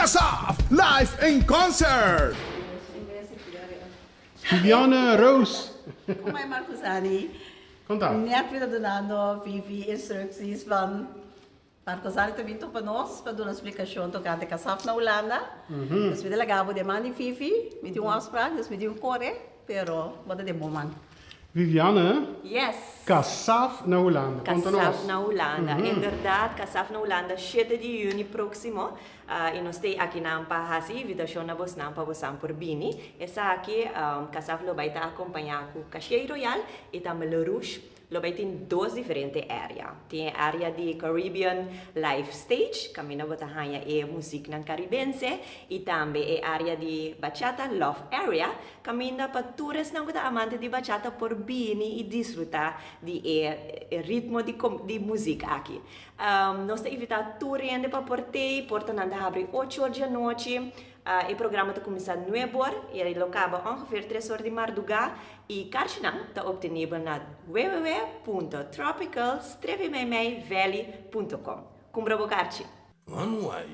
Kasaf live in concert! Viviane Roos. Kom maar Marcus Annie. Kon ta? Net mi ta dunando Vivi instructies van Marcus Annie ta bin topa nos pa duna splicacion tocante Kasaf na Hulanda. Dus mi ta laga bo den man di Vivi. Mi tin un afspraak dus mi tin un kore pero bo ta den bo man. Viviane, Yes! Kasaf na Hulanda. Konta nos. Kasaf na Hulanda. Inderdaad, Kasaf na Hulanda shete di yüni próksimo. I nos t'ei akinan pa hasi invitashon na bosnan pa bosan por bini. Esaki, Kasaf lo bai ta akompañá ku Caché Royal i tambe Le Rouge. Lo bai tin dos diferente area. Tin e area di Caribbean Live Stage, kaminda bo ta haña e musiknan karibense, i tambe e area di Bachata Love Area, kaminda pa tur esnan ku ta amante di bachata por bini i disfrutá di e ritmo di di muzik aki. Nos ta invitá tur hende pa por tei, portanan ta habri ocho or di anochi, e programa ta kuminsá nuebe or i lo kaba ongeveer tres or di mardugá. E karchinan ta obtenibel na www.tropical-valley.com. Kumpra bo karchi! One way.